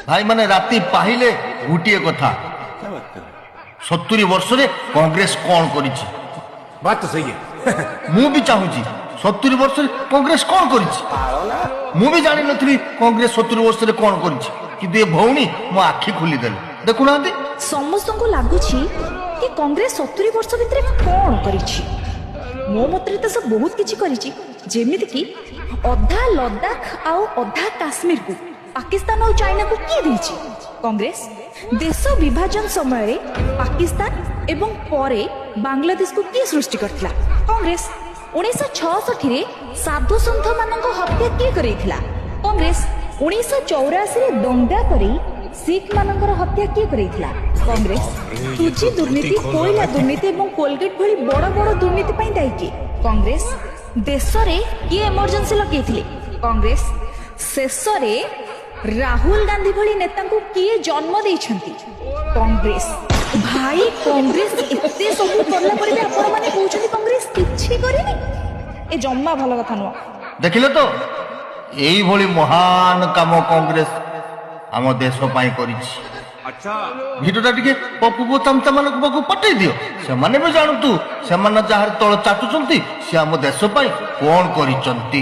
ଭାଇମାନେ, ରାତି ପାହିଲେ ଗୋଟିଏ କଥା, 70 ବର୍ଷରେ କଂଗ୍ରେସ କଣ କରିଛି? बात तो सही है। ମୁଁ ବି ଚାହୁଁଛି, 70 ବର୍ଷରେ କଂଗ୍ରେସ କଣ କରିଛି? ମୁଁ ବି ଜାଣିନଥିଲି କଂଗ୍ରେସ 70 ବର୍ଷରେ କଣ କରିଛି। କିନ୍ତୁ ଏ ଭଉଣୀ ମୋ ଆଖି ଖୋଲିଦେଲେ। ଦେଖୁନାହାନ୍ତି। ସମସ୍ତଙ୍କୁ ଲାଗୁଛି କି କଂଗ୍ରେସ 70 ବର୍ଷ ଭିତରେ କଣ କରିଛି। ମୋ ମତରେ ତ ସେ ବହୁତ କିଛି କରିଛି, ଯେମିତିକି ଅଧା ଲଦାଖ ଆଉ ଅଧା କାଶ୍ମୀରକୁ ପାକିସ୍ତାନ ଆଉ ଚାଇନାକୁ କିଏ ଦେଇଛି? କଂଗ୍ରେସ। ଦେଶ ବିଭାଜନ ସମୟରେ ପାକିସ୍ତାନ ଏବଂ ପରେ ବାଂଲାଦେଶକୁ କିଏ ସୃଷ୍ଟି କରିଥିଲା? କଂଗ୍ରେସ। 1966ରେ ସାଧୁସନ୍ଥମାନଙ୍କ ହତ୍ୟା କିଏ କରେଇଥିଲା? କଂଗ୍ରେସ। 1984ରେ ଦଙ୍ଗା କରେଇ ଶିଖ ମାନଙ୍କର ହତ୍ୟା କିଏ କରେଇଥିଲା? କଂଗ୍ରେସ। ଟୁଜି ଦୁର୍ନୀତି, କୋଇଲା ଦୁର୍ନୀତି ଏବଂ କୋଲଗେଟ ଭଳି ବଡ ବଡ ଦୁର୍ନୀତି ପାଇଁ ଦାୟୀ କିଏ? କଂଗ୍ରେସ। ଦେଶରେ କିଏ ଏମର୍ଜେନ୍ସି ଲଗେଇଥିଲେ? କଂଗ୍ରେସ। ଶେଷରେ ରାହୁଲ ଗାନ୍ଧୀ ଭଳି ନେତାଙ୍କୁ କିଏ ଜନ୍ମ ଦେଇଛନ୍ତି? କଂଗ୍ରେସ। ଭାଇ, କଂଗ୍ରେସ ଏତେ ସବୁ କଲା ପରେ ବି ଆପଣ ମାନେ କହୁଛନ୍ତି କଂଗ୍ରେସ କିଛି କରିନି, ଏ ଜମା ଭଲ କଥା ନୁହଁ। ଦେଖିଲେ ତ, ଏଇଭଳି ମହାନ କାମ କଂଗ୍ରେସ ଆମ ଦେଶ ପାଇଁ କରିଛି। ଭିଡିଓଟା ଟିକେ ପପୁ ପୁଅ ଚାମଚା ମାନଙ୍କ ପାଖକୁ ପଠେଇ ଦିଅ। ସେମାନେ ବି ଜାଣନ୍ତୁ, ସେମାନେ ଯାହାର ତଳ ଚାଟୁଛନ୍ତି, ସେ ଆମ ଦେଶ ପାଇଁ କଣ କରିଛନ୍ତି।